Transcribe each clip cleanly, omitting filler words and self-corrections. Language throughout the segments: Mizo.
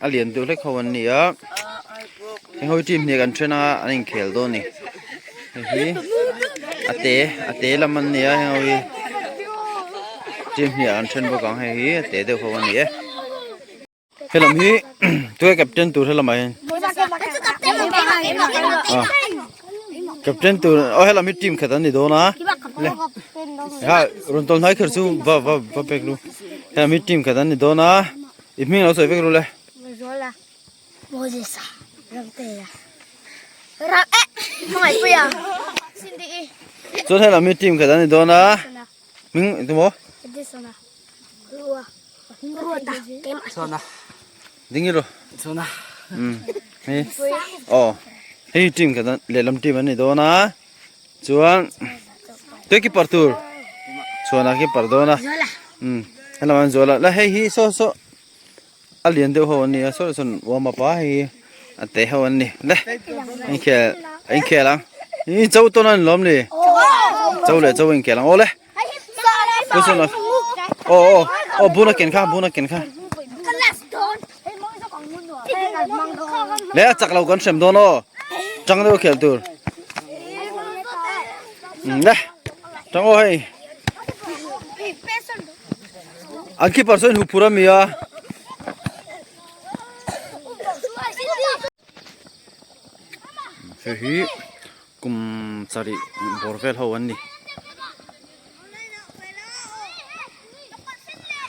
A lian deuh hlek ho an ni a heng ho hi team hnih kan then a an inkhel dawn a ni hei hi a te a te lam an ni a heng ho hi team hnih ah an then bawk ang hei hi a te deuh ho a ni e. Helam hi tunge captain tur helamah hian ah captain tur aw helam hi team khat an ni dawn a le ha rawn tawn hnai kher chu va va va pek lu helam hi team khat an ni dawn a i hming lo sawi vek ru le chuan helam hi team khat an ni dawn a hming engtin maw Ding ro. Chona. Um. Hei. Oh. Hei team ka lehlam team an ni dawn a. Chuan te keeper tur. Chuan a keeper dawn a. Um. Helam an zuala. La hei hi so so a lian deuh ho an ni a. So sawn warm up a hei a te ho an ni. Le. In khel in khel ang. Ni chau tawn an lawm ni. Chau leh chau in khel ang. Awle. Listen up. Oh, oh, oh, buna ken kha, buna ken kha. Le a chak lo kan hrem dawn aw. Tang deuh khel tur. Le. Tang aw hei. An keeper sawn hu phur ami a. Hei hi kum sarih bawr vel ho an ni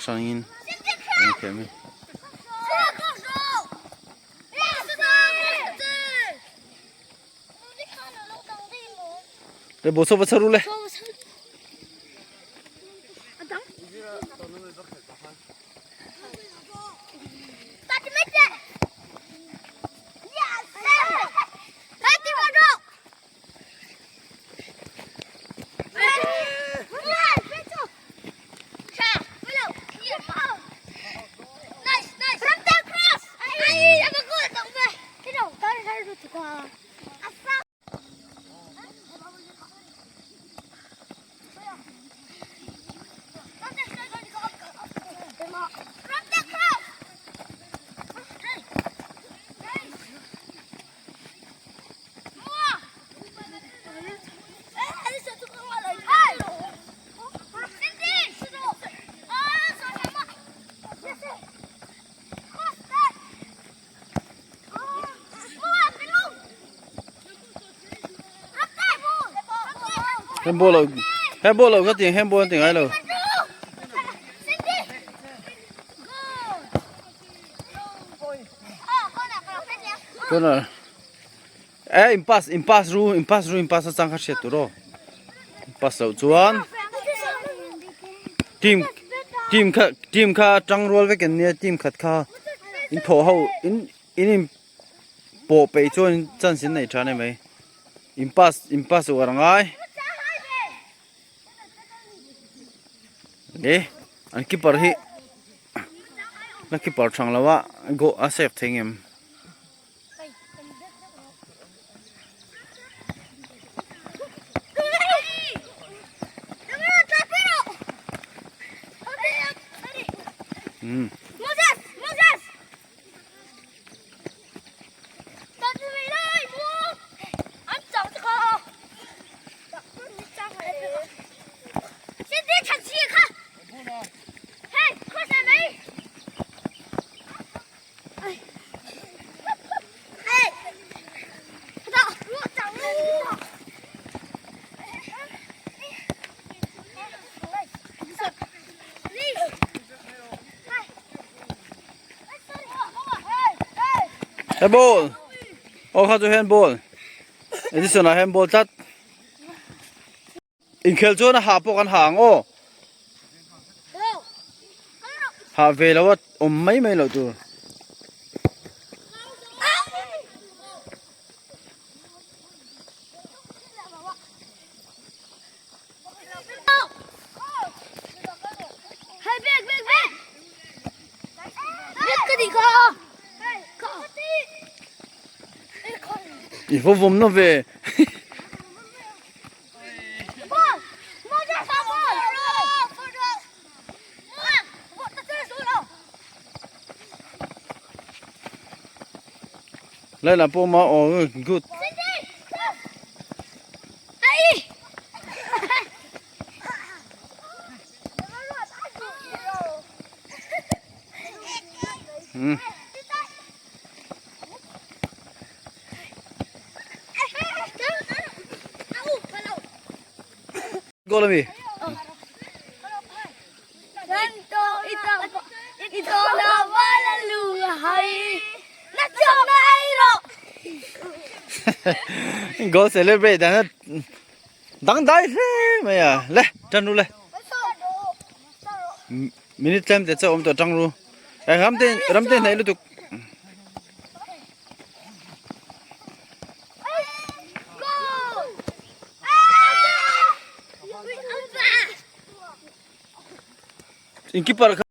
hrangin an inkhel mai. Le bawlhsaw va chhar u le. Handball lo handball lo ka tiang handball an ti ngai lo. Corner. Eh in pass in pass ru in pass ru in pass a chang kha hriat tur aw. Pass loh chuan team team kha team kha tang rual vek an nia team khat kha in thawh ho in in in pawh peih chuan chance in nei tha a ni mai in pass in pass uar a ngai le an keeper hi la keeper thang lo a goal a save thei ngem. Handball. Aw kha chu handball. Edison ah handball tlat. Inkhel chuan a hah pawh kan hah ang aw. Hah ve lo a awm mai mai loh tur. I va vawm na ve. Lehlam pawh awm a aw good. Hmm. Goal ami. Goal celebrate dan dangdai hle mai a le tan ru le minute tlem te chauh awm tawh tang ru eh ramte ramte hnaih lutuk in keeper kha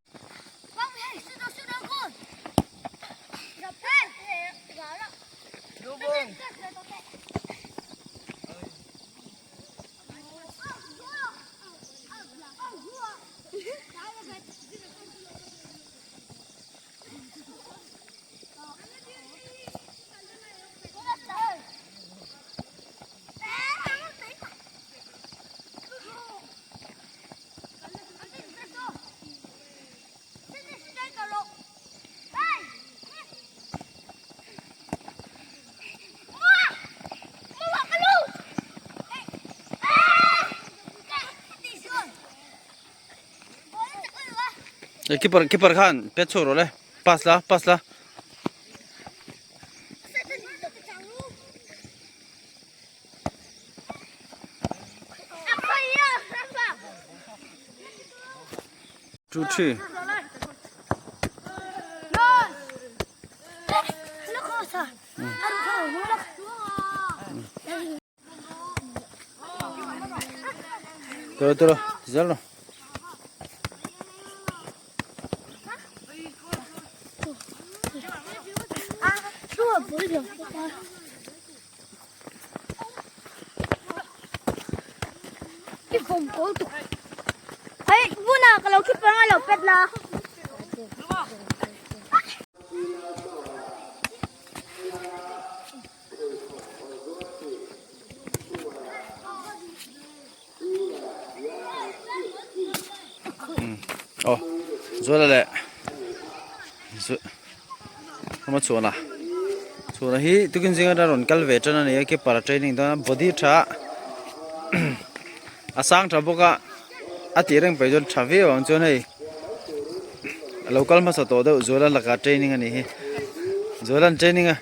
Keeper keeper khan pet chhuak rawh le pass la pass la. Two three. Tiro tiro zel rawh. Aw Zuala leh Hama chhuahna chhuahna hi tukin zinga rawn kal ve tan a ni a keeper a training dawn a body tha a sang tha bawk a a tih reng paih chuan tha viau ang chuan hei a lo kal hmasa tawh deuh Zuala lakah training a nih hi Zuala'n training a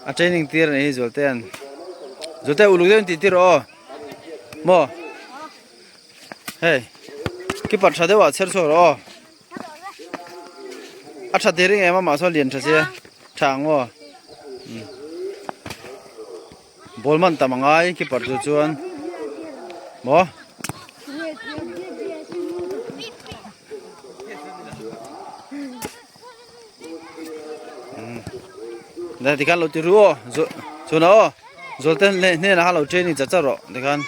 a training tir a nih hi Zualtea'n Zualtea uluk deuhin tih tir rawh aw maw hei keeper tha deuh ah chher chhuak rawh aw. A tha te ring em a mahse lian tha sia tha ang maw ball man tam angai keeper chu chuan maw. Tikhan lo ti ru aw chuan aw zawlte hnenah khan lo training char char rawh tikhan.